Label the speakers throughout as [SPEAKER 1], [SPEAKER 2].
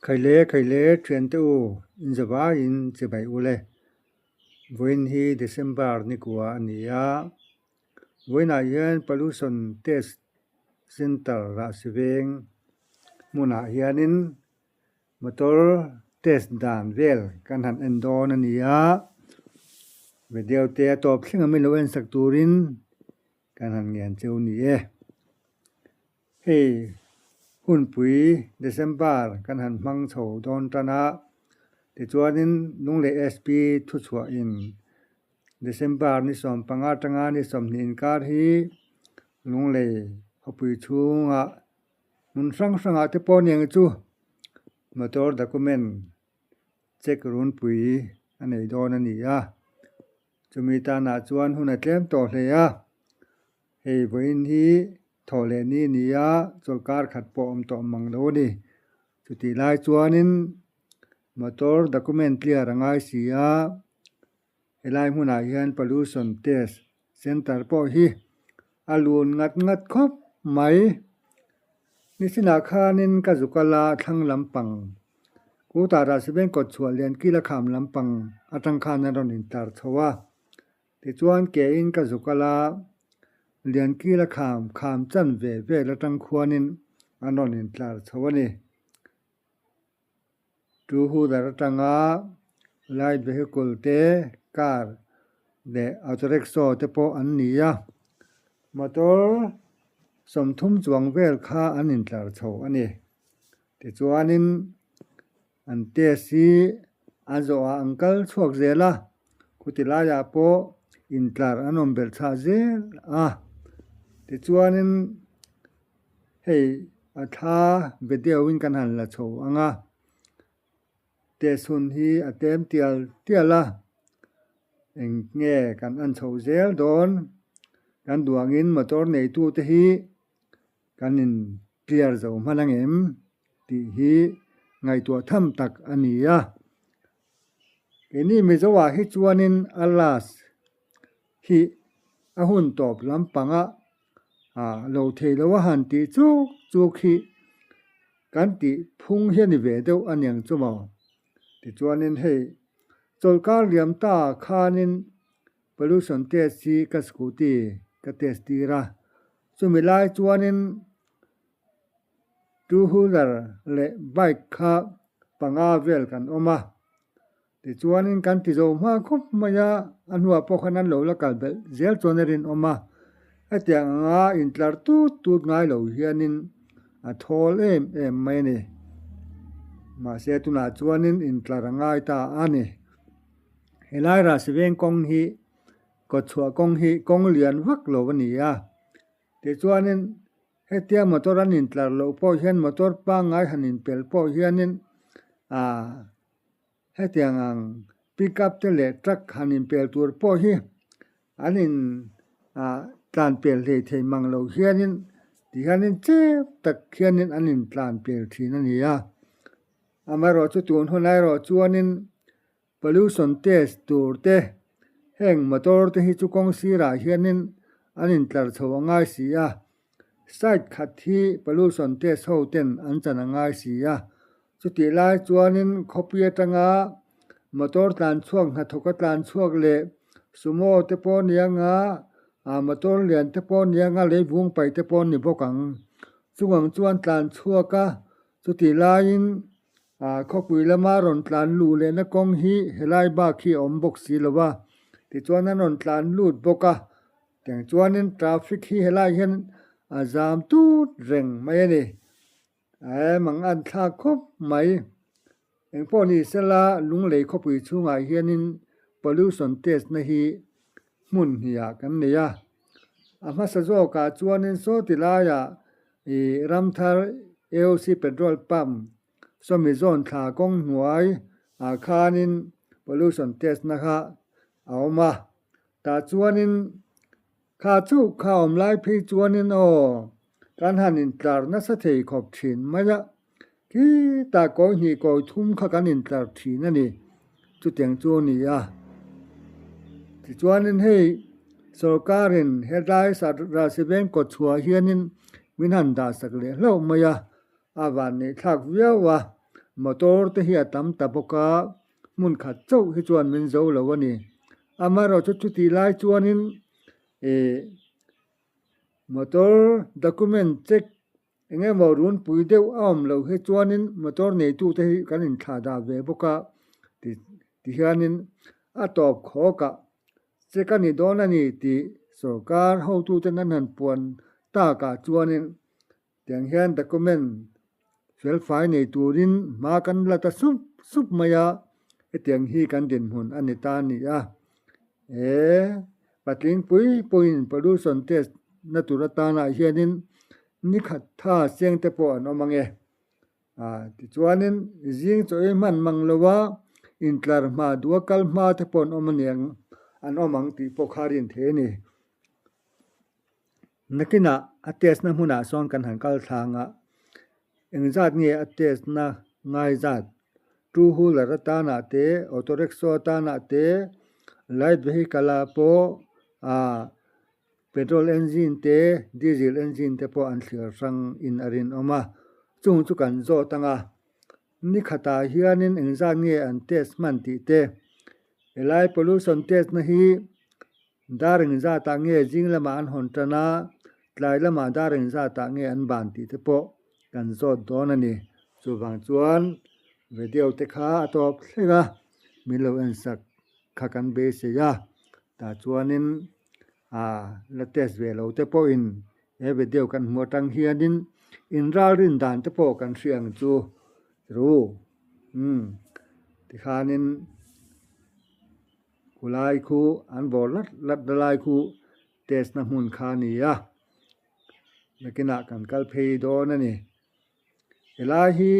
[SPEAKER 1] Khaile khaile thiante u inzavaiin chibai ule. Vawiin hi December nikua a ni a, vawiinah hian Pollution Test Centre Rahsiveng hmunah hianin Motor test dan vel kan han en dawn a ni a, video te a tawp thleng a min lo en sak turin kan han ngen cheu ni e. Hei hunpui December kan han hmang chho dawn tan a, tichuanin Lunglei SP thuchhuahin December ni 15 atanga ni 20 inkar hi Lunglei khawpui chhungah Hmun hrang hrangah te pawh aniang chu motor document check runpui a nei dawn a ni a, chumi tanah chuan hun a tlem tawh hle a, hei vawiin hi thawh leh ni a ni a, chawlhkar khat pawh awm tawh mang lo a ni. Chutih lai chuanin motor document clear a ngai si a, helai hmunah hian pollution test center pawh hi a lun ngat ngat khawp mai. Nichinah khanin ka zu kal a thlang lampang kutah Rahsiveng kawt chhuah lian kil a kham lampang atang khan a rawn intar chho a. Tichuan ke in ka zu kal a, lian kil a kham kham chan ve vel atang khuanin an rawn intlar chho a ni. Two wheeler atanga light vehicle te car leh auto rickshaw te pawh an ni a, motor 30 chuang vel kha an intlar chho a ni. Tichuanin an test hi a zawhah an kal chhuak zel a, khuti laiah pawh intlar an awm belh chhah zel a. Tichuanin Hei a thla video in kan han la chho ang a, test hun hi a tlem tial tial a, eng nge kan en chho zel dawn, kan duh angin motor neitu te hi kan in clear zo hman ang em tih hi ngaihtuah tham tak a ni a. Keini Mizo ah hi chuanin a last hi a hun tawp lampanga ah lo thei lo a han tih chuk chuk hi kan tih phung hi a ni ve deuh a niang chu maw. Tichuanin hei chawlhkar liam ta khanin pollution test hi ka scooty ka test tir a, chumi lai chuanin two wheeler leh bike kha panga vel kan awm a. Tichuanin kan ti zo hma khawp mai a, a hnuah pawh khan an lo la kal belh zel chuan a rinawm a. Hetiang anga intlar tut tut ngai lo hianin a thawl em em mai a ni. Mahse tunah chuanin intlar a ngai ta a ni. Helai Rahsiveng kawng hi kawtchhuah kawng hi kawng lian vak lo a ni a. Tichuanin hetia motor an intlar loh pawh hian motor pangngai han inpel pawh hianin aah Hetiang ang pick up te leh truck han inpel tur pawh hi an in ah tlan pel hlei thei mang lo hianin tihianin chep tak hianin an in tlan pel thin a ni a. Amaherawhchu tun hun erawh chuanin pollution test tur te heng motor te hi chu kawng sirah hianin an intlar chho a ngai si a, Side khat hi pollution test ho ten an chan a ngai si a, chutih lai chuanin khawpui atanga motor tlan chhuak hnathawka tlan chhuak leh sumo te pawh ni anga ah motor lian te pawh ni anga leivung paih te pawh ni bawk ang. Chungang chuan tlan chhuak a, chutih laiin ah khawpui lama rawn tlan luh lehna kawng hi helai bak hi a awm bawk si lo a, tichuan an rawn tlan lut bawk a. Tiang chuanin traffic hi helai hian a zam tut reng mai a ni. Ae mang an thlak khawp mai. Engpawh ni sela Lunglei khawpui chhungah hianin pollution test na hi hmun hnih ah kan nei a. A hmasa zawkah chuanin saw ti laiah ih Ramthar AOC petrol pump sawmi zawn thla kawng hnuai ah khanin pollution test na kha a awm a. Tah chuanin kha chauh kha awm lai phei chuanin aw, kan han intlar nasa thei khawp thin mai a, khitah kawi hnih kawi thum kha kan intlar thin a ni, chutiang chu a ni a. Tichuanin hei sorkarin helai Rahsiveng kawtchhuah hianin min han dahsak leh hlauh mai a, a van neih thlak viau a. Motor te hi a tam ta bawk a, hmun khat chauh hi chuan min zo lo a ni. Amaherawhchu chutih lai chuanin ih motor document check eng emaw runpui deuh a awm loh hi chuanin motor neitute hi kan inthlah dah ve bawk a ti hianin a tawp khawkah check a ni dawn a ni tih sorkar hotuten an han puan takah chuanin Tiang hian document felfai nei turin hma kan la ta sup sup mai a, hetiang hi kan dinhmun a ni ta a ni a. He patling pui pawhin pollution test na tur atanah hianin ni khat tha seng te pawh an awm ang e. Tichuanin zing chaw ei hman mang lo a, intlar hma duh a kal hma te pawh an awm a niang an awm ang tih pawh kha a rin thei a ni. Nakinah a test na hmunah sawn kan han kal thlang a, engzat nge a test na ngai zat? Two wheeler atanah te, auto rickshaw atanah te, light vehicle ah pawh ah petrol engine te, diesel engine te pawh an thlir hrang in a rinawm a, chung chu kan zawt ang a, ni khatah hianin engzat nge an test hman tih te, helai pollution test na hi Dar engzatah nge zing lamah an hawn tan a, tlai lamah dar engzatah nge an ban tih te pawh kan zawt dawn a ni. Chuvang chuan video te kha a tawp thleng a, min lo en sak kha kan beisei a, tah chuanin ah la test ve lo te pawhin he video kan hmu atang hianin inralrin dan te pawh kan hria ang chu ru umm tikhanin. Khulai khu an vawr lat lat na lai khu test na hmun kha a ni a, nakinah kan kal phei dawn a ni. Helai hi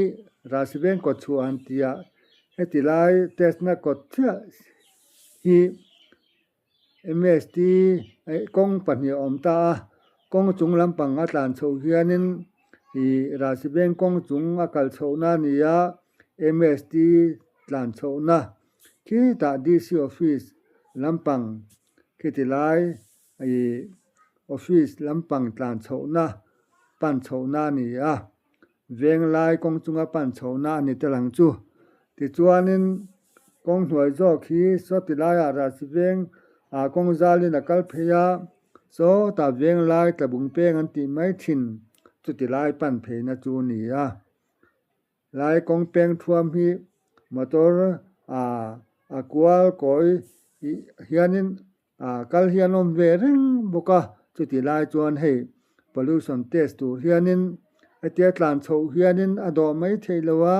[SPEAKER 1] Rasi Veng kawt chhuah an ti a, heti lai test na kawt chiah hi MST kawng pahnih a awm ta a, kawng chung lampang a tlan chhoh hianin ih Rasi Veng kawng chung a kal chhohna a ni a, MST tlan chhohna. Khitah DC office lampang khiti lai ih office lampang tlan chhohna pan chhohna a ni a, venglai kawng chunga pan chhohna a ni tel ang chu. Tichuanin kawng hnuai zawk hi sawti laiah Rasi veng ah kawng zalin a kal phei a, sawtah venglai tlabung peng an tih mai thin chuti lai pan pheina chu a ni a. Lai kawng peng thuam hi motor ah a kual kawi hianin ah kal hi an awm ve reng bawk a, chutih lai chuan hei pollution test tur hianin hetia tlan chhoh hianin a dawh mai theih lo a,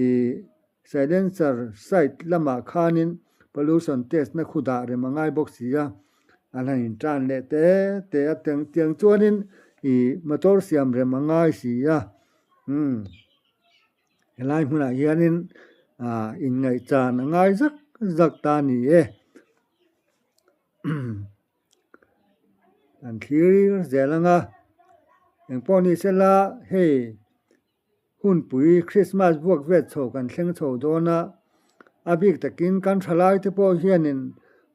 [SPEAKER 1] ih silencer side lamah khanin pollution test na khu dah rem a ngai bawk si a, an han in tan leh te te a tiang chuanin ih motor siam rem a ngai si a. Umm helai hmunah hianin ah inngaihchan a ngai zak zak ta a ni e an thlir zel ang a engpawh ni sela hei hunpui Christmas buak vet chho kan thleng chho dawn a a bik takin kan thalai te pawh hianin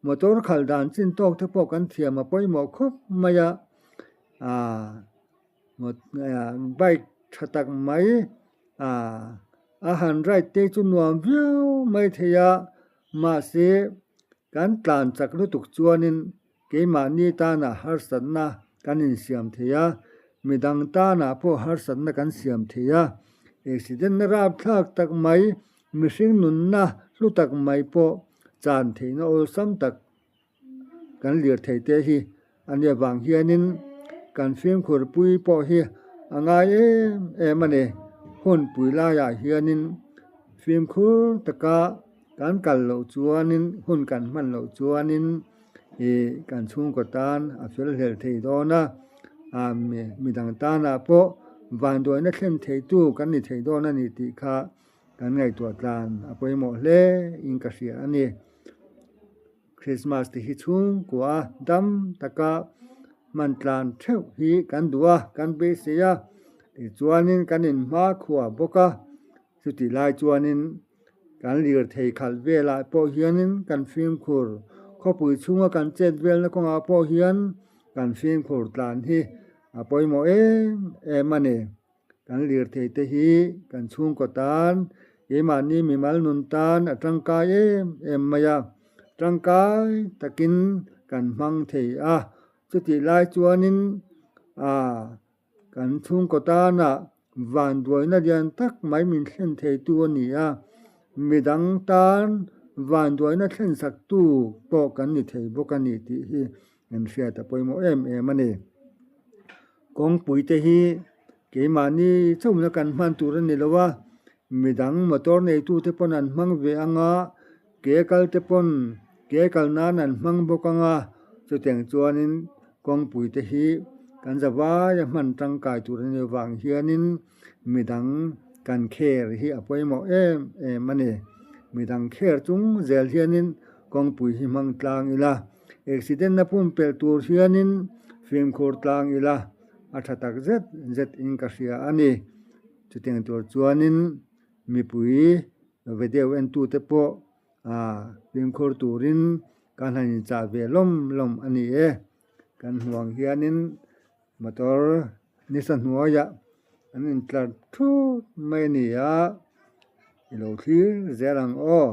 [SPEAKER 1] motor khalh dan chin tawk te pawh kan thiam a pawimawh khawp mai a ah. Bike tha tak mai ah a han ride te chu nuam viau mai thei a, mahse kan tlan chak lutuk chuanin keimahni tanah harsatna kan insiam thei a, midang tanah pawh harsatna kan siam thei a, accident na rapthlak tak mai mihring nunna hlu tak mai pawh chan theihna awlsam tak. Kan lirthei te hi a nia vang hianin kan fimkhur pui pawh hi a ngai em em a ni. Hunpui laiah hianin fimkhur taka kan kal loh chuanin hun kan hman loh chuanin ih kan chhungkaw tan a fel hlel thei dawn a, ah midang tanah pawh vanduaina thlen theitu kan ni thei dawn a ni tih kha kan ngaihtuah tlan a pawimawh hle in ka hria a ni. Christmas te hi chhungkua dam taka hman tlan theuh hi kan duh a, kan beisei a, tichuanin kan inhmakhua bawk a, chutih lai chuanin kan lirthei khalh velah pawh hianin kan fimkhur, khawpui chhunga kan chet velna kawngah pawh hian kan fimkhur tlan hi a pawimawh em em a ni. Kan lirthei te hi kan chhungkaw tan, keimahni mimal nun tan a tangkai em em mai a, tangkai takin kan hmang thei a. Chutih lai chuanin kan chhungkaw tana vanduaina lian tak mai min thlen theitu a ni a, midang tan vanduaina thlensaktu pawh kan ni thei bawk a ni tih hi kan hriat a pawimawh em em a ni. Kawngpui te hi keimahni chauhna kan hman tur a ni lo a, midang motor neitu te pawn an hmang ve ang a, ke kal te pawn ke kal nan an hmang bawk ang a, chutiang chuanin kawngpui te hi kan zavai a hman tangkai tur a ni avang hianin midang kan kher hi a pawimawh em em a ni. Midang kher chung zel hianin kawngpui hi hmang tlang ila. Accident na pumpelh tur hianin fimkhur tlang ila a tha tak zet zet in ka hria a ni. Chutiang tur chuanin mipui video entute pawh fimkhur turin kan han inchah ve lawm lawm a ni e. Kan hmuh ang hianin motor nisa hnuaiah an intlar thut mai a ni a, i lo thlir zel ang aw.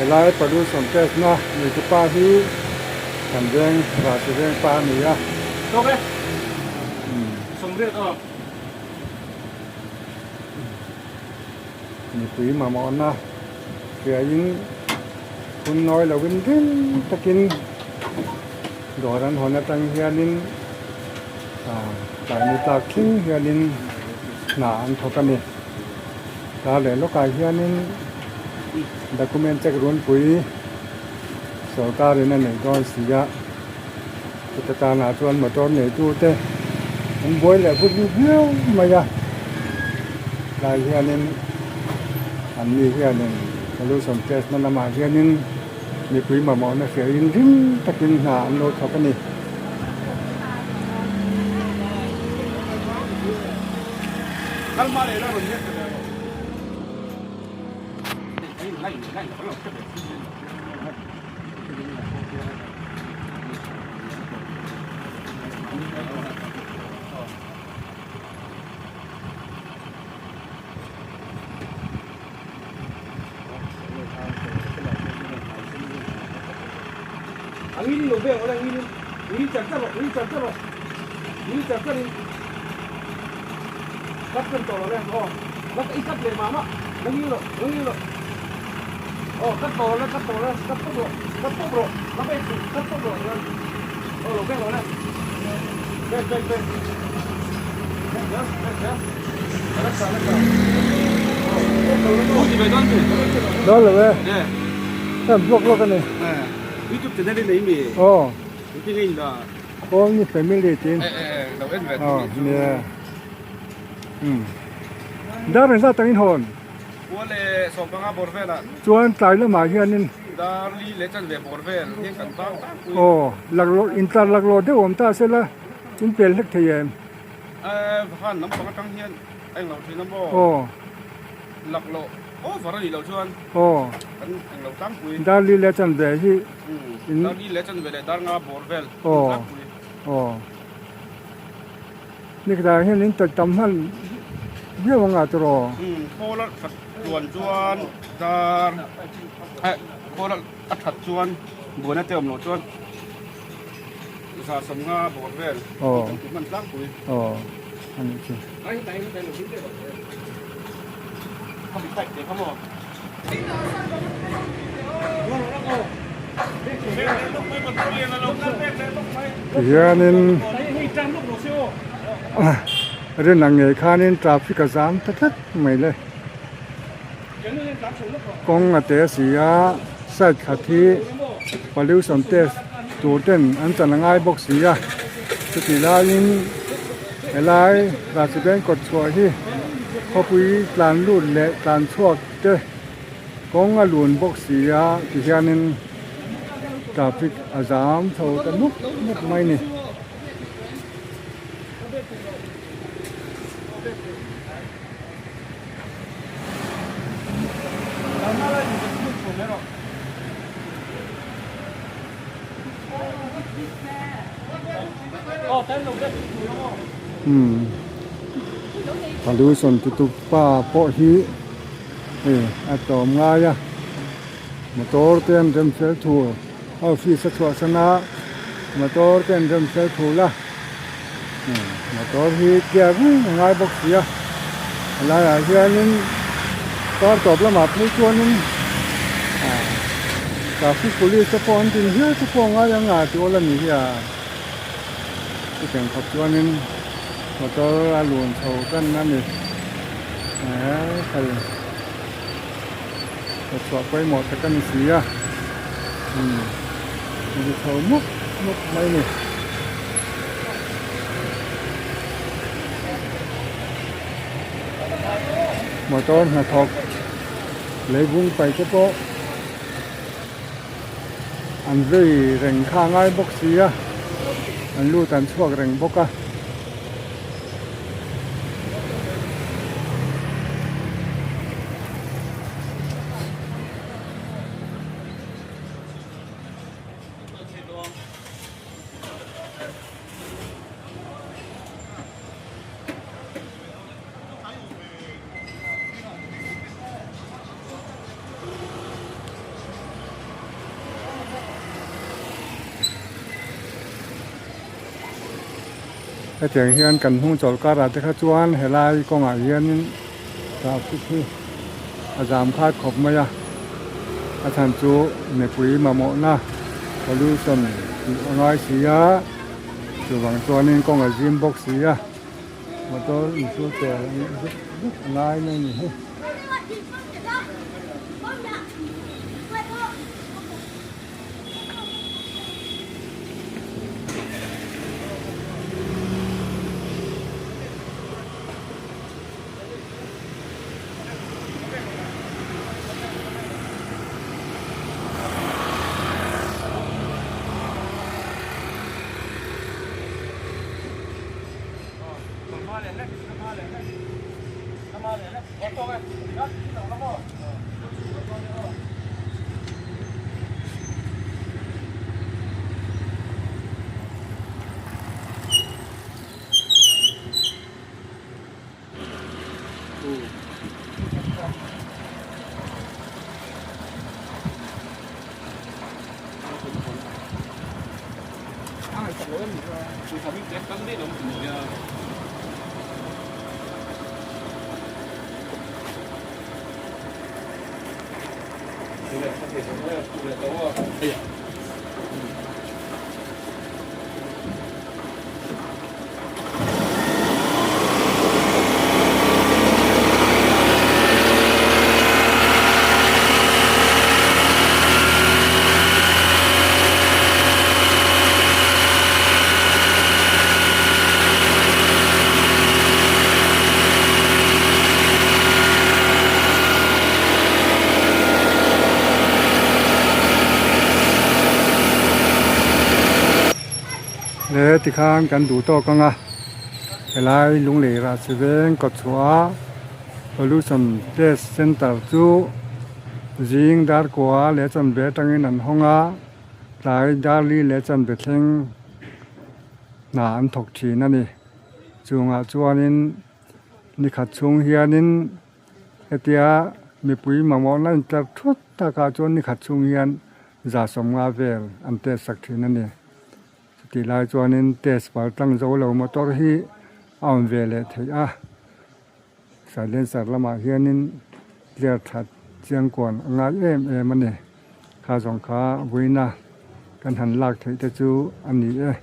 [SPEAKER 1] Helai pollution test na neitupa hi kan veng Rasi veng pa a ni a.
[SPEAKER 2] Tawk e. Sawmriat aw.
[SPEAKER 1] Mipui mamawhna hriain hun nawi lovin ring takin dawr an hawn atang hianin tlai ni tlak thleng hianin hna an thawk a ni. Tar leh lawkah hianin document check runpui sorkarin a neih dawn si a, chuta tanah chuan motor neitute an buai leh vut vut viau mai a, tlai hianin an ni hianin pollution test na lamah hianin mipui mamawhna hriain ring takin hna an lo thawk a ni. Dawn lo e hei block lawk a ni aw Kawlni family tiin aw nia umm dar engzat tak in hawn chuan tlai lamah hianin aw laklawh intlar laklawh deuh awm ta sela in pel hlek thei em.
[SPEAKER 2] Vahan lampang atang hian a englo thin a maw?
[SPEAKER 1] Aw.
[SPEAKER 2] Laklawh. Over a nih loh chuan kan eng lo tlangpui.
[SPEAKER 1] Dar li leh chanve hi
[SPEAKER 2] in. Dar li leh chanve leh dar nga bawr vel tlangpui.
[SPEAKER 1] Aw. Nikhatah hian in tawih tam hman viau ang ah tawh.
[SPEAKER 2] Khawl a that tluan chuan dar eh khawl a that chuan buaina te awm loh chuan 150 bawr vel kan ti hman tlangpui.
[SPEAKER 1] Aw a nih chu. Tihianin rin ang ngei khanin traffic a zam ta tlat mai le. Kawng a te a si a, side khat hi pollution test tur ten an chan a ngai bawk si a, chutih laiin helai Rajbank kawt chhuah hi khawpui tlan lut leh tlan chhuak te kawng a lun bawk si a tihianin traffic a zam chho ta mup mup mai a ni. Umm pollution tutup pa pawh hi hei a tlawm ngai a motor te an rem fel thu office a chhuahsan a motor te an rem fel thul a. Motor hi clear reng a ngai bawk si a helaiah hianin kar tawp lamah phei chuanin ah traffic police te pawh an din hial te pawh a ngai ang a tih awl a ni hi a chutiang khawp chuanin motor a lun chho tan a ni eee hei chhuah pawimawh tak a ni si a umm a ri chho mup mup mai a ni. Motor hnathawk leivung paih te pawh an vei reng kha a ngai bawk si a an lut an chhuak reng bawk a. Hetiang hian kan hnung chawlh karah te kha chuan helai kawngah hianin traffic hi a zam khat khawp mai a a chhan chu mipui mamawhna pollution tih a ngai si a chuvang chuanin kawng a zim bawk si a motor insul tel zuk zuk a ngai mai a ni hi. Le tikhan kan duh tawk ang a helai lunglei rah chi veng kawt chhuah a. Pollution Test Centre chu zing dar kua leh chanve atangin an hawng a, tlai dar li leh chanve thleng hna an thawk thin a ni. Chungah chuanin ni khat chhung hianin hetia mipui mamawhna intlar thut takah chuan ni khat chhung hian 150 vel an test sak thin a ni. Chutih lai chuanin test pal tlang zo lo motor hi a awm ve leh theih a, silencer lamah hianin clear that chiang kuan a ngai em em a ni. Kha zawng kha vawiina kan han lak theih te chu a ni e.